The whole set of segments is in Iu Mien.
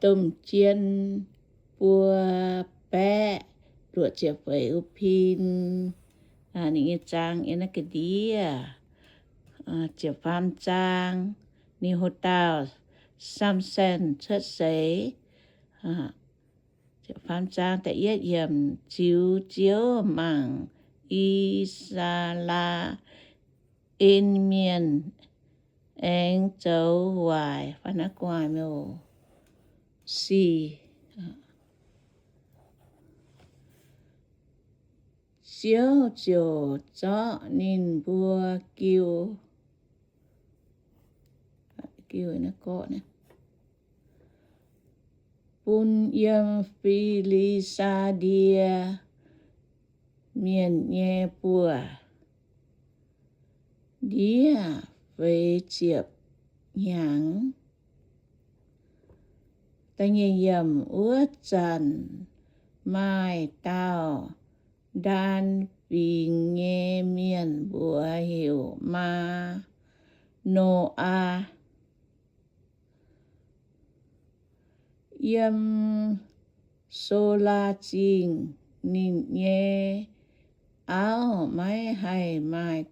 domh jien buo baeqv luoqc ziepc feix uo pin. Ninh nyei zaang yiem naaiv ga'ndiev. Ziepc faam zaang, ninh hoqc dauh Samsen cuotv seix. Ziepc faam zaang da'yietv yiemc, ziux Ziouv mangc I^saa^laa^en Mienh aengx zoux waaic. Fai naaiv gu'nguaaic mouc sic. Ziouv ziouc zorqv ninh mbuo jiu, jiu naaiv gorqv naaiv, bun yiem Fi^li^saa^die Mienh nyei buoz ndiev feix ziepc hnyangx. Wuov zanc maaih dauh Ndaan Fingx nyei mienh mbuox heuc Maa^no^aa. Yiem Solaa Zingh ninh nyei auv maiv haih maaih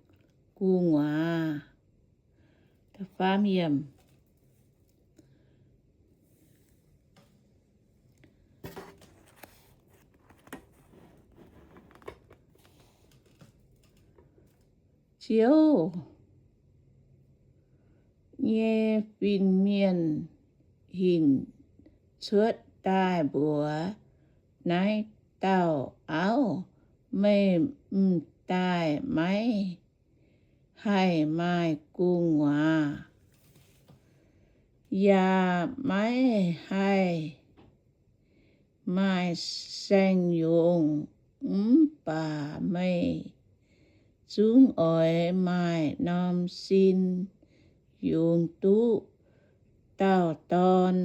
gu'nguaaz. Ziouv nyei fin-mienh hinc cuotv daaih mbuox naaiv dauh auv, Meih m'daaih maiv haih maaih gu'nguaaz, yaac maiv haih maaih saeng-yungz, mv baac meih zungv oix maaih norm sin yungz duqv dauh dorn.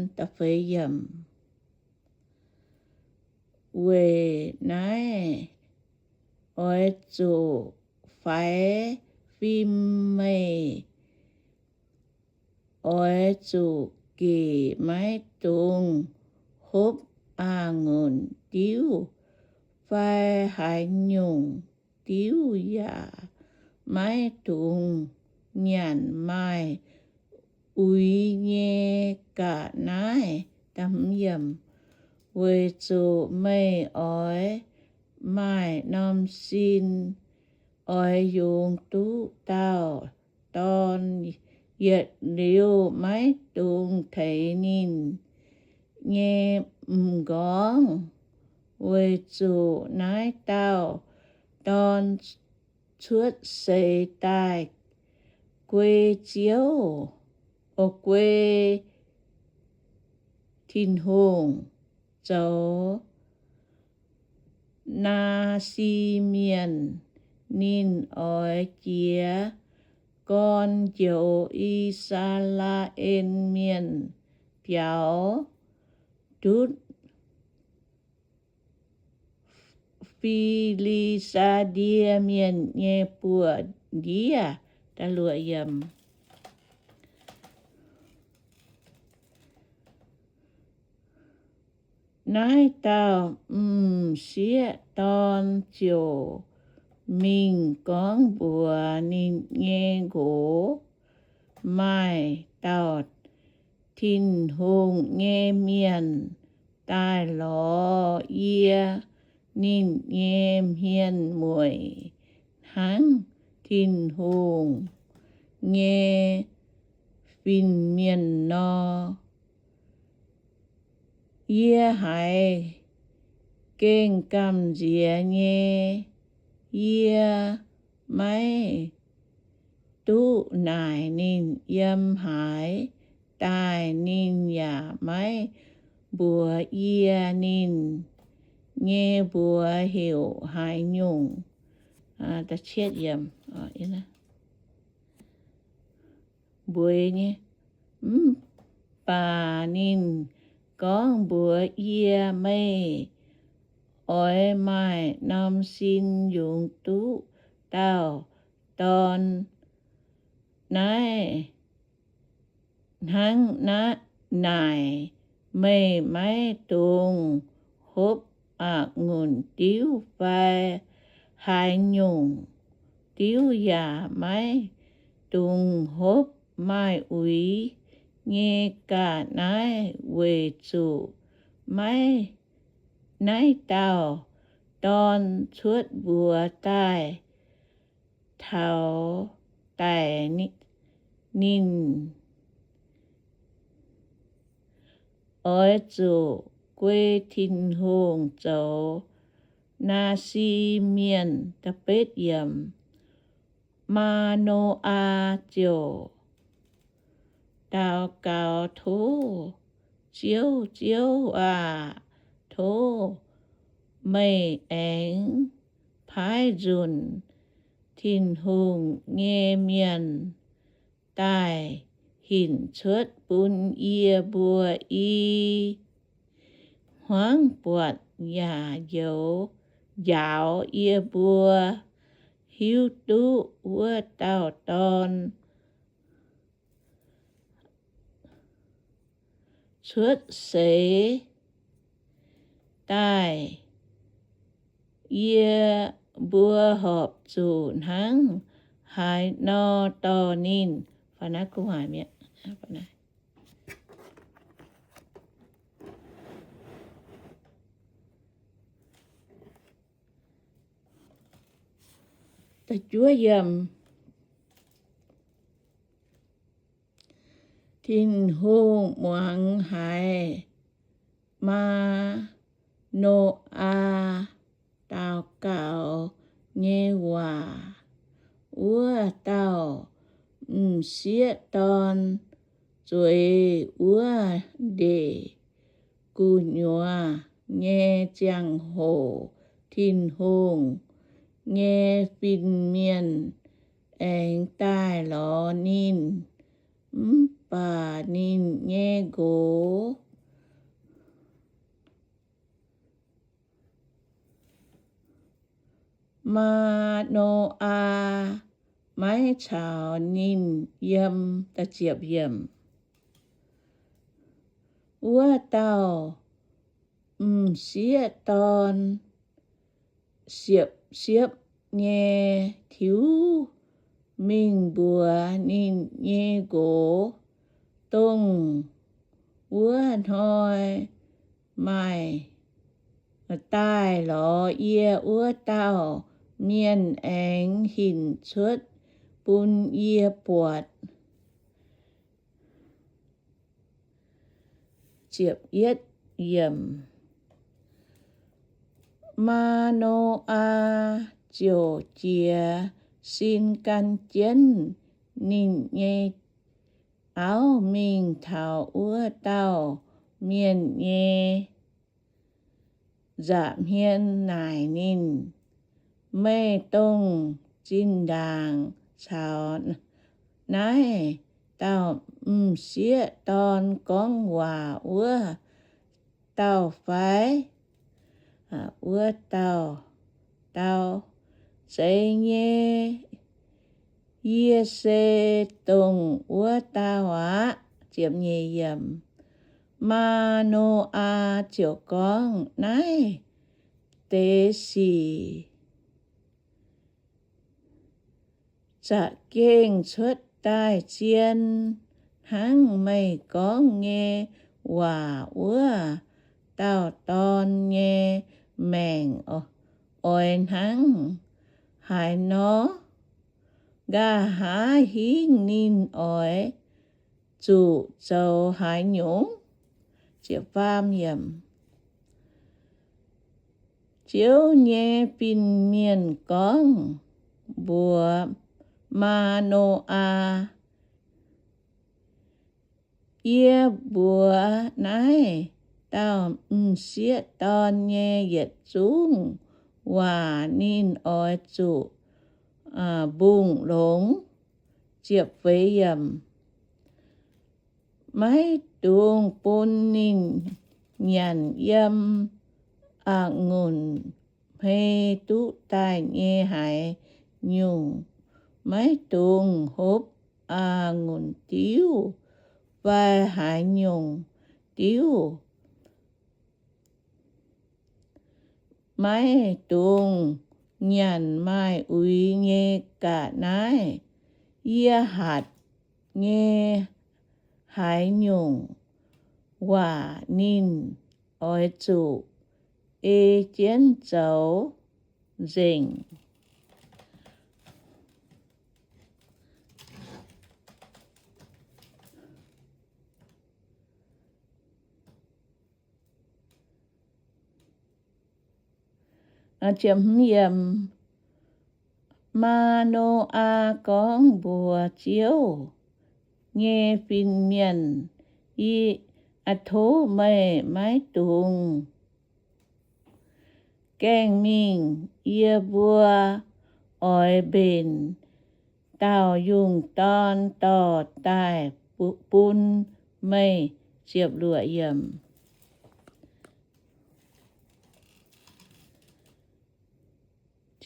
Weic naaiv oix zuqc faix fim meih. Oix zuqc gec maiv dungx hopv a'ngunc diuv fai haaix nyungc diuv, yaac maiv dungx nyanc maaih uix nyei ga'naaiv, weic zuqc meih oix maaih norm sin, oix yungz duqv dauh dorn, yietc liuz maiv dungx teix ninh nyei m'nqorngv, weic zuqc naaiv dauh dorn cuotv seix daaih guei Ziouv, guei Tin-Hungh, zoux Naasi Mienh. Ninh oix jiez gorn njoux I^saa^laa^en Mienh biaux ndutv Fi^li^saa^die Mienh nyei buoz-ndiev. Naaiv dauh m'sieqv dorn ziouc mingh gorngv mbuox ninh nyei nqox, Maaih dauh Tin-Hungh nyei mienh daaih lorz yie, ninh nyei hmien mueic hnangv Tin-Hungh nyei fin-mienh nor. Yie haiz gengh gamh nziex nyei. Yie maiv duqv naaic ninh yiem haaix daaih, ninh yaac maiv mbuox yie ninh nyei mbuox heuc haaix nyungc. Mbuox nyei, mv baac ninh gorngv mbuox yie, Meih oix maaih norm sin yungz duqv dauh dorn naaiv hnangv naaiv naaic. Meih maiv dungx hopv a'ngunc diuv fai haaix nyungc diuv yaac maiv dungx hopv maaih uix nyei ga'naaiv, weic zuqc maiv, naaiv dauh dorn cuotv mbuox daaih taux daic ninh oix zuqc guei Tin-Hungh zoux Naa^si Mienh. Maa^no^aa ziouc daux gaux, Tov Ziouv, Ziouv aah! Tov meih aengx paaiv nzunc Tin-Hungh nyei mienh daaih hinc cuotv bun yie mbuo i hmuangv buatc yaac njoux, njaaux yie mbuo hiuv duqv wuov dauh dorn cuotv seix daaih. Yie mbuo horpc zuqc hnangv haaix nor dorh ninh? Tin-Hungh muangx haiz Maa^no^aa daux gaux nyei waac. Wuov dauh m'sieqv dorn zueiz wuov ndeic gu'nyuoz nyei ziangh hoc, Tin-Hungh nyei fin-mienh aengx daaih lorz ninh, mv baac ninh nyei nqox Maa^no^aa maiv caux ninh yiem. Wuov dauh m'sieqv dorn siepv-siepv nyei tiuv mingh mbuox ninh nyei nqox, Dongh wuov hnoi maaih daaih lorz yie wuov dauh mienh aengx hinc cuotv bun yie buatc. Maa^no^aa ziouc jiez sin gan jienv ninh nyei auv mingh taux wuov dauh mienh nyei nza'hmien naaic ninh, Meih dongh zinh ndaangc caux naaiv dauh m'sieqv dorn gorngv waac wuov dauh fai? Wuov dauh dau, Zeiz nyei, yie se dongh wuov dauh aqv. Maa^no^aa ziouc gorngv, Naaiv deix sic za'gengh cuotv daaih zien hnangv meih gorngv nyei waac. Wuov dauh dorn nyei maengc oix hnangv haaix nor? Nqa'haav hingv ninh oix zuqc zoux haaix nyungc? Ziouv nyei fin-mienh gorngv mbuox Maa^no^aa, Yie mbuox naaiv dauh m'sieqv dorn nyei yietc zungv waac ninh oix zuqc mbungh longx. Maiv dungx bun ninh nyanc yiem a'ngunc hmei duqv daaih nyei haaix nyungc. Maiv dungx hopv a'ngunc diuv fai haaix nyungc diuv, maiv dungx nyanc maaih uix nyei ga'naaiv. Yie hatc nyei haaix nyungc waac ninh oix zuqc ei jienv zoux nzengc. Maa^no^aa gorngv mbuox Ziouv nyei fin-mienh, Yie, aa, tov meih maiv dungx gaengh mingh. Yie mbuo oix mbenc dauh yungh dorn dorh daaih bun meih.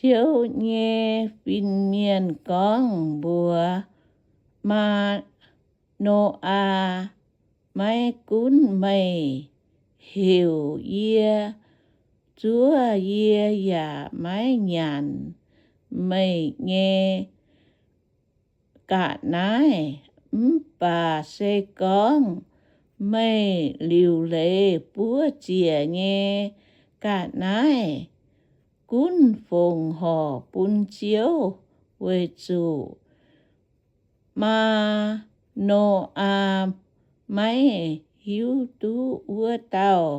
Ziouv nyei fin-mienh gorngv mbuox Maa^no^aa, Maiv gunv meih heuc yie zuov, yie yaac maiv nyanc meih nyei ga'naaiv. Mv baac se gorngv meih liuc leiz buov ziec nyei ga'naaiv gunv fongc horc bun Ziouv, weic zuqc Maa^no^aa maiv hiuv duqv wuov dauh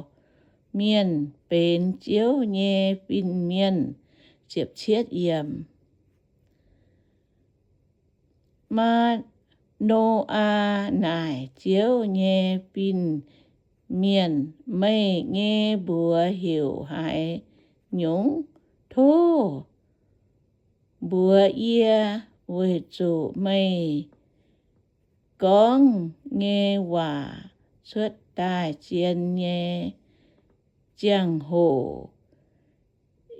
mienh benx Ziouv nyei fin-mienh. Maa^no^aa naaic Ziouv nyei fin-mienh, Meih nyei mbuox heuc haaix nyungc? Tov mbuox yie, weic zuqc meih gorngv nyei waac cuotv daaih zien nyei ziangh hoc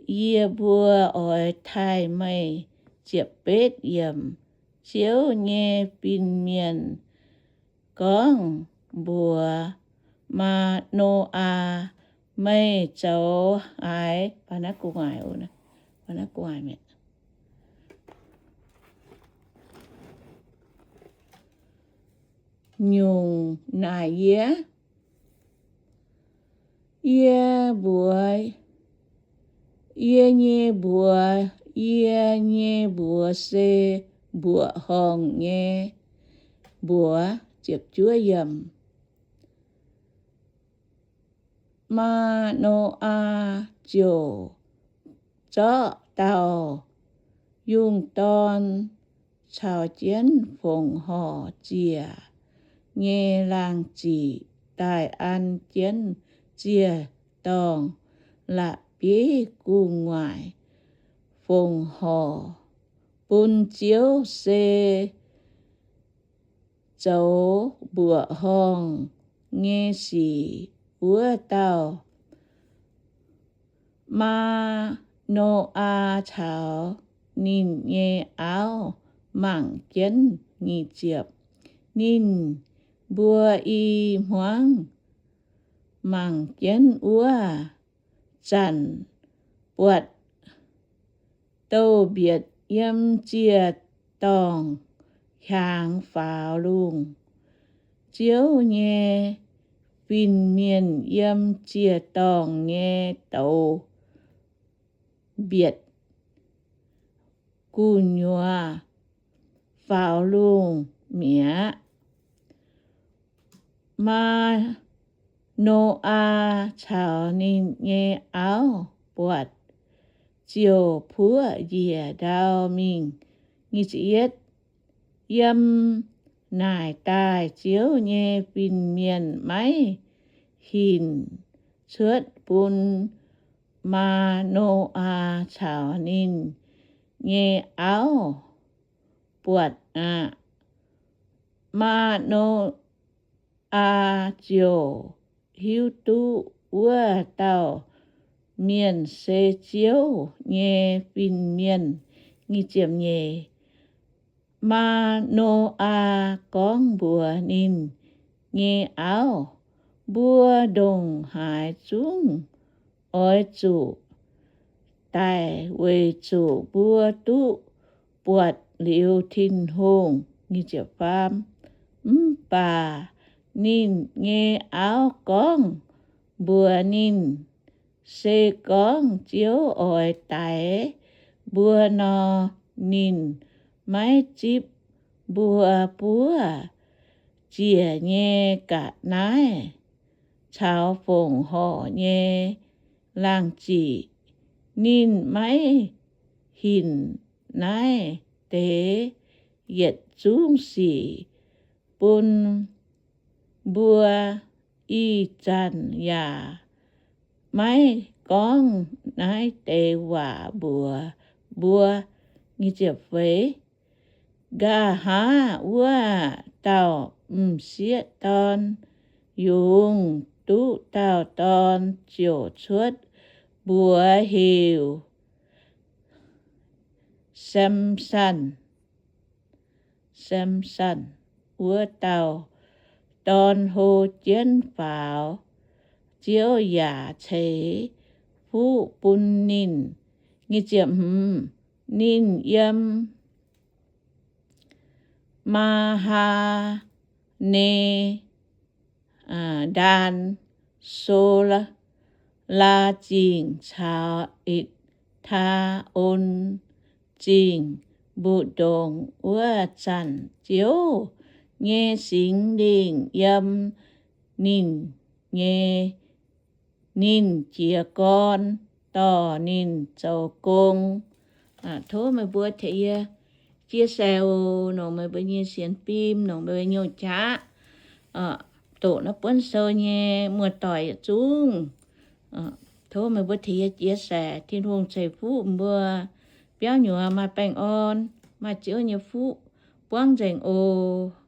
yie mbuo oix taaih meih. Ziepc betv yiemc. Ziouv nyei fin-mienh gorngv mbuox Maa^no^aa, Meih zoux haaix nyungc naaic yie? Yie mbuox, yie nyei mbuox, yie nyei mbuox se mbuoqc horngh nyei mbuox. Maa^no^aa ziouc zorqv dauh yungh dorn caux jienv fongc horc ziec nyei laangh ziqc daaih an jienv ziec-dorngh la'bieiv gu'nguaaic fongc horc bun Ziouv, se zoux mbuoqc horngh nyei sic wuov dauh. Maa^no^aa caux ninh nyei auv mangc jienv. Nyic ziepc. Ninh mbuo i hmuangv mangc jienv wuov zanc, buatc douz-mbietc yiem ziec-dorngh hiaangx faaux lungh. Ziouv nyei fin-mienh yiem ziec-dorngh nyei douz-mbietc gu'nyuoz faaux lungh mi'aqv. Maa^no^aa caux ninh nyei auv buatc, ziouc puoqv njiec ndau mingh. Yiem naaic daaih Ziouv nyei fin-mienh maiv hinc cuotv bun Maa^no^aa caux ninh nyei auv buatc aqv. Maa^no^aa ziouc hiuv duqv wuov dauh mienh se Ziouv nyei fin-mienh. Maa^no^aa gorngv mbuox ninh nyei auv, Mbuo ndongc haaix zungv oix zuqc daic weic zuqc mbuo duqv buatc liuz Tin-Hungh. Mv baac ninh nyei auv gorngv mbuox ninh, Se gorngv Ziouv oix daix mbuo nor, ninh maiv zipv mbuo buov ziec nyei ga'naaiv caux fongc horc nyei laangh ziqc. Ninh maiv hinc naaiv deix yietc zungv sic bun mbuo, ih zanc yaac maiv gorngv naaiv deix waac mbuox mbuo. Nqa'haav wuov dauh m'sieqv dorn yungz duqv dauh dorn ziouc cuotv mbuox heuc Samson. Samson wuov dauh dorn hlo jienv faaux, Ziouv yaac ceix fuqv bun ninh. Ninh yiem Maa^haa^ne ndaan, So^laa Zingh caux I^taa^on Zingh mbu'ndongx. Wuov zanc Ziouv nyei Singx Lingh yiem ninh nyei, ninh jiez gorn dorh ninh zoux gong. Tov meih mbuo tengx yie chia sẻ oc, nongc meih mbuo nyei sienx fim, nongc meih mbuo nyei qaqv, doqc naaiv buonv sou nyei muoz-doic yietc zungv. Tov meih mbuo tengx yie chia sẻ. Tin-Hungh ceix fuqv mbuo biauv nyuoz maaih baengh orn, maaih Ziouv nyei fuqv buangv nzengc oc.